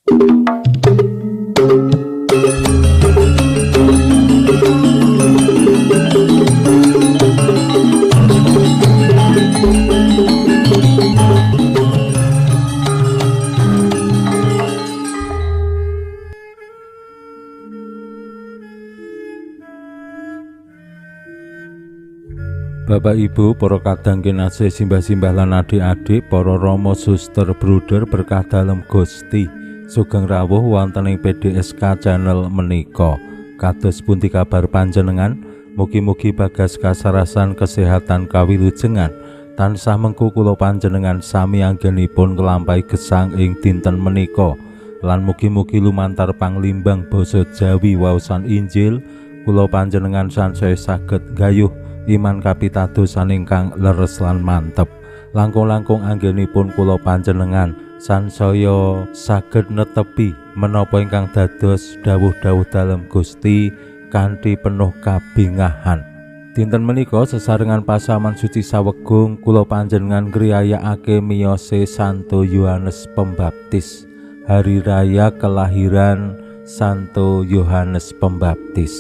Bapak Ibu, para kadang kinasih, simbah-simbah lan adik-adik, para rama, suster, bruder berkah dalem Gusti, sugeng rawuh wonten ing PDSK channel menika. Kados pundi kabar panjenengan? Mugi-mugi bagas kasarasan kesehatan kawilujengan tansah mengku kula panjenengan sami anggenipun nglampahi gesang ing dinten menika. Lan mugi-mugi lumantar panglimbang basa Jawi waosan Injil kula panjenengan sansaya saged gayuh iman kapitadosan ingkang leres lan mantep. Langkung-langkung anggenipun kula panjenengan sansaya saged netepi menapa ingkang dados dawuh-dawuh dalem Gusti kanthi penuh kabingahan. Dinten menika sesarengan pasaman suci sawegung kula panjenengan ngriyayakake miyose Santo Yohanes Pembaptis, hari raya kelahiran Santo Yohanes Pembaptis.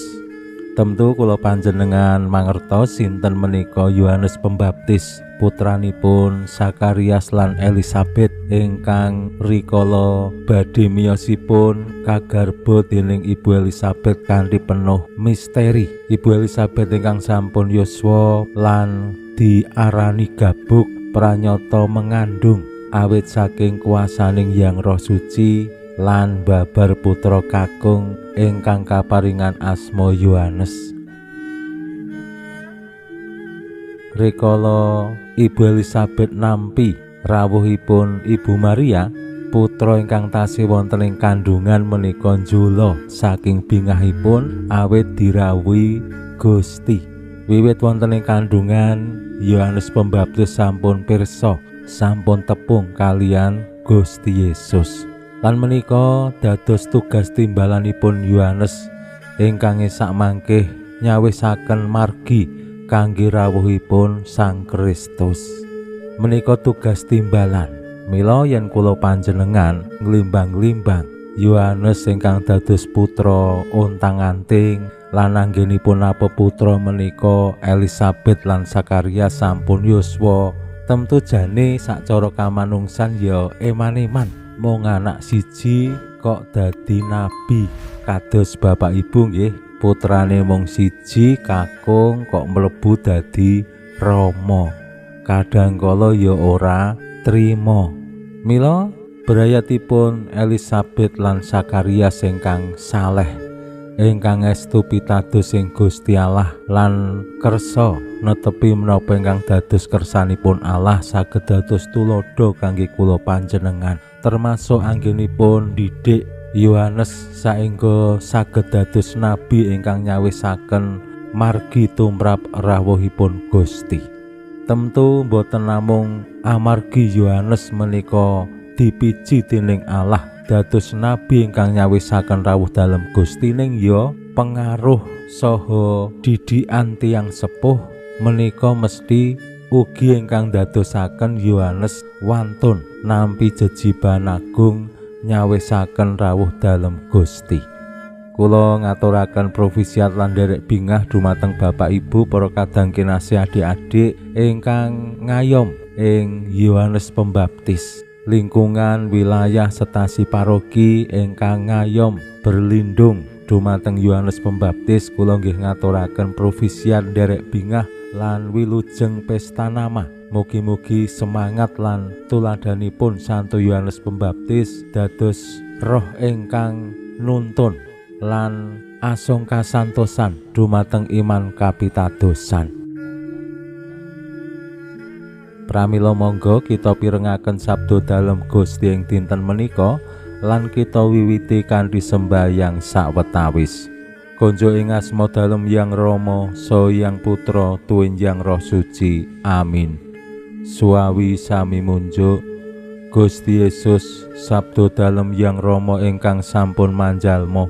Tentu kula panjenengan mangertos sinten menika Yohanes Pembaptis, putranipun Sakarias lan Elizabeth ingkang rikala badhe miyosipun kagarba dening Ibu Elizabeth kanthi penuh misteri. Ibu Elizabeth ingkang sampun yuswa lan diarani gabuk pranyata mengandung awit saking kuasaning Hyang Roh Suci lan babar putra kakung ingkang kaparingan asma Yohanes. Rikala Ibu Elizabeth nampi rawuhipun Ibu Maria, putra ingkang tasih wonten ing kandungan menika njula saking bingahipun awit dirawuhi Gusti. Wiwit wonten ing kandungan, Yohanes Pembaptis sampun pirsa, sampun tepung kalian Gusti Yesus. Lan menika dados tugas timbalanipun Yohanes ingkang sak mangkih nyawisaken margi kangge rawuhipun Sang Kristus. Menika tugas timbalan. Mila yen kula panjenengan nglimbang-limbang Yohanes ingkang dados putra ontang-anting lan anggenipun apa putra menika Elizabeth lan Sakarias sampun yuswa, tentu jane sacara kamanungsan ya eman-eman mung anak siji kok dadi nabi. Kados bapak ibu nggih, putrane mung siji kakung kok mlebu dadi rama, kadang kala ya ora trima. Mila brayatipun Elizabeth lan Sakarias ingkang saleh, ingkang estu pitados ing Gusti Allah lan kersa netepi menapa ingkang dados kersanipun Allah saged dados tuladha kangge kula panjenengan, termasuk anggenipun didik Yohanes saengga saged dados nabi ingkang nyawisaken margi tumrap rawuhipun Gusti. Tentu boten namung amargi Yohanes menika dipiji dening Allah dados nabi ingkang nyawisaken rawuh dalem Gusti, ning ya pengaruh saha didikan tiyang sepuh menika mesti ugi ingkang dadosaken Yohanes wantun nampi jejiban agung nyawisaken rawuh dalem Gusti. Kula ngaturaken profisiat lan nderek bingah dumateng Bapak Ibu para kadang kinasih adik-adik ingkang ngayom ing Yohanes Pembaptis, lingkungan wilayah stasi paroki ingkang ngayom berlindung dumateng Yohanes Pembaptis. Kula nggih ngaturaken profisiat nderek bingah lan wilujeng pesta nama. Mugi-mugi semangat lan tuladanipun Santo Yohanes Pembaptis dados roh ingkang nuntun lan asong kasantosan dumateng iman kapitadosan. Pramila monggo kita pirengaken sabda dalem Gusti ing dinten menika lan kita wiwiti kanthi sembahyang sawetawis. Konjo ing asma dalem Yang Rama, saha Yang Putra, tuwin Yang Roh Suci. Amin. Suawi sami munjuk Gusti Yesus, sabda dalem Yang Rama ingkang sampun manjalma,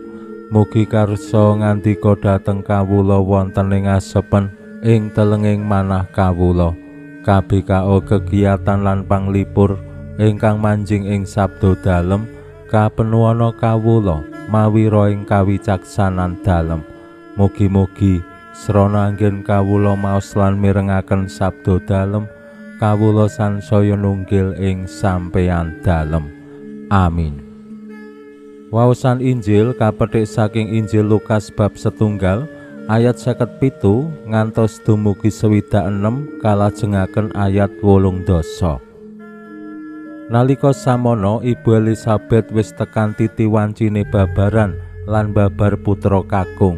mugi karsa ngandika dhateng kawula wonten ing asepen ing telenging manah kawula. KBKO kegiatan lan panglipur ingkang manjing ing sabda dalem Kapenuwana kawula mawi roing kawicaksanan dalem. Mugi-mugi srana anggen kawula maos lan mirengaken sabda dalem, kawula sansaya nunggil ing sampeyan dalem. Amin. Waosan Injil kapethik saking Injil Lukas bab 1 ayat 57 ngantos dumugi 66 kalajengaken ayat 80. Nalika samono Ibu Elizabeth wis tekan titi wancine babaran lan babar putra kakung.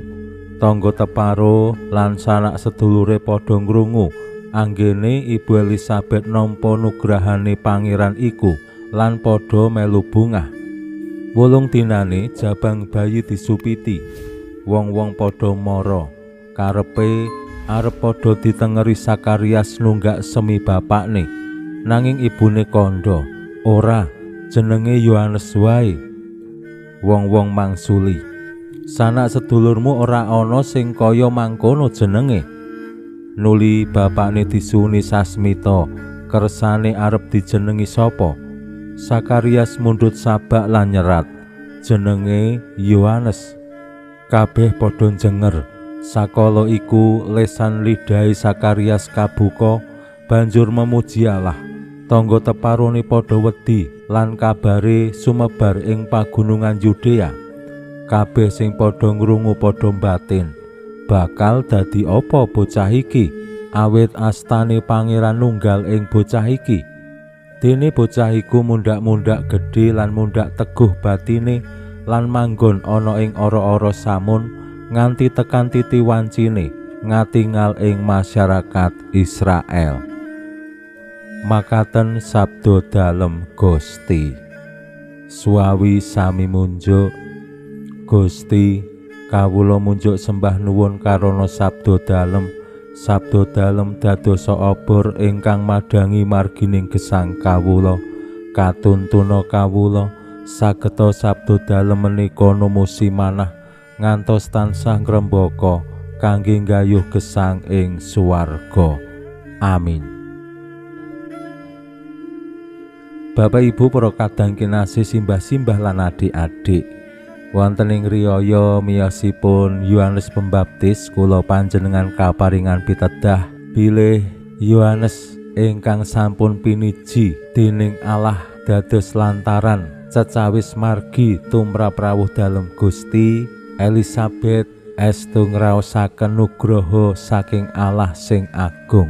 Tangga teparo lan sanak sedulure padha ngrungu anggene Ibu Elizabeth nampa nugrahane pangeran iku lan padha melu bungah. 8 dinane jabang bayi disupiti. Wong-wong padha mara, karepe arep padha ditengeri Sakarias nunggak semi bapakne. Nanging ibune kandha, "Ora, jenenge Yohanes wae." Wong-wong mangsuli, "Sanak sedulurmu ora ana sing kaya mangkono jenenge." Nuli bapakne disuni sasmita, kersane arep dijenengi sapa? Sakarias mundhut sabak lan nyerat, jenenge Yohanes. Kabeh padha njenger. Sakala iku lesan lidahe Sakarias kabuka, banjur memuji Allah. Tangga teparone padha wedi lan kabare sumebar ing pagunungan Yudea. Kabeh sing padha ngrungu padha mbatin, bakal dadi apa bocah iki? Awit astane pangeran nunggal ing bocah iki. Dene bocah iku mundhak-mundhak gedhe lan mundhak teguh batine lan manggon ana ing ora-ora samun nganti tekan titi wancine ngatingal ing masyarakat Israel. Makaten sabda dalem Gusti. Suwawi sami munjuk. Gusti, kawula munjuk sembah nuwun karana sabda dalem. Sabda dalem dadosa obor ingkang madhangi margining gesang kawula. Katuntuna kawula sageta sabda dalem menika numusi manah ngantos tansah ngrembaka kangge nggayuh gesang ing swarga. Amin. Bapak Ibu para kadang kinasih, simbah-simbah lan adik-adik, wonten ing riyaya miyosipun Yohanes Pembaptis kula panjenengan kaparingan pitedah bilih Yohanes ingkang sampun piniji dening Allah dados lantaran cecawis margi tumrap rawuh dalem Gusti. Elizabeth estu ngraosaken nugroho saking Allah sing agung.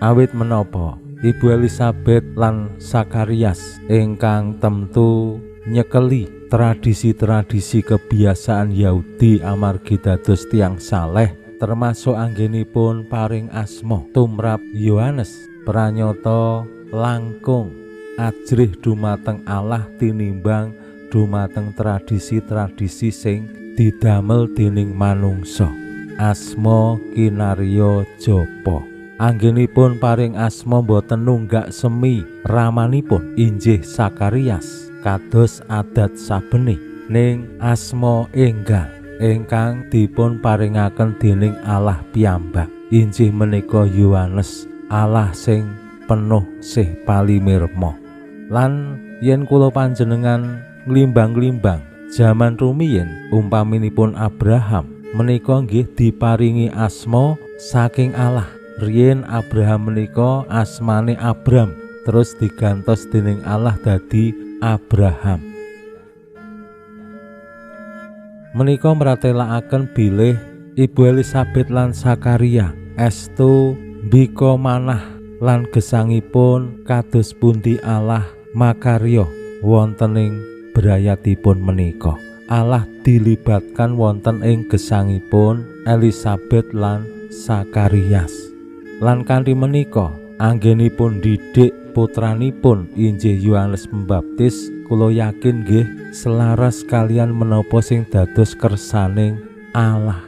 Awit menapa Ibu Elizabeth lan Sakarias ingkang temtu nyekeli tradisi-tradisi kebiasaan Yahudi amargi dados tiyang saleh, termasuk anggenipun paring asma tumrap Yohanes, pranyata langkung ajrih dumateng Allah tinimbang dumateng tradisi-tradisi sing didamel dening manungsa. Asma kinarya japa. Anggenipun paring asma boten nunggak semi ramanipun injih Sakarias kados adat sabene, ning asma enggal ingkang dipun paringaken dening Allah piyambak injih menika Yohanes, Allah sing penuh sih palimirma. Lan yen kula panjenengan nglimbang-limbang jaman rumiyin umpaminipun Abraham menika nggih diparingi asma saking Allah. Riyen Abraham menika asmane Abram, terus digantos dening Allah dadi Abraham. Menika mratelakaken bilih Ibu Elizabeth lan Sakaria estu mbika manah lan gesangipun kados pundi Allah makarya wonten ing brayatipun menika. Allah dilibatkan wonten ing gesangipun Elizabeth lan Sakarias. Lan kanthi menika anggenipun didik putranipun injih Yohanes Pembaptis, kula yakin nggih selaras kalian menapa sing dados kersaning Allah.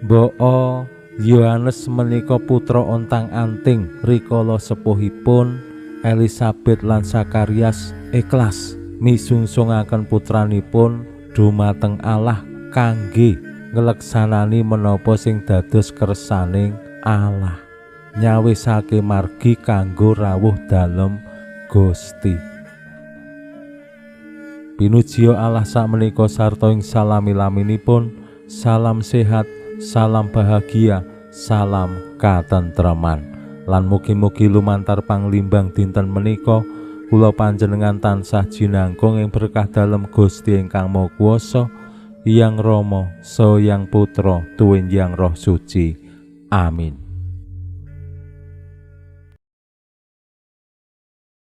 Mboko Yohanes menika putra ontang-anting rikala sepuhipun Elizabeth lan Sakarias ikhlas misungsungaken putranipun dumateng Allah kangge ngleksanani menapa sing dados kersaning Allah, nyawisake margi kanggo rawuh dalem Gusti. Pinujiya Allah sakmenika sarta ing salami-laminipun. Salam sehat, salam bahagia, salam katentreman. Lan mugi-mugi lumantar panglimbang dinten menika kula panjenengan tansah jinangkung ing berkah dalem Gusti ingkang Maha Kuwasa, Hyang Rama, Saha Hyang Putra, tuwin Hyang Roh Suci. Amin.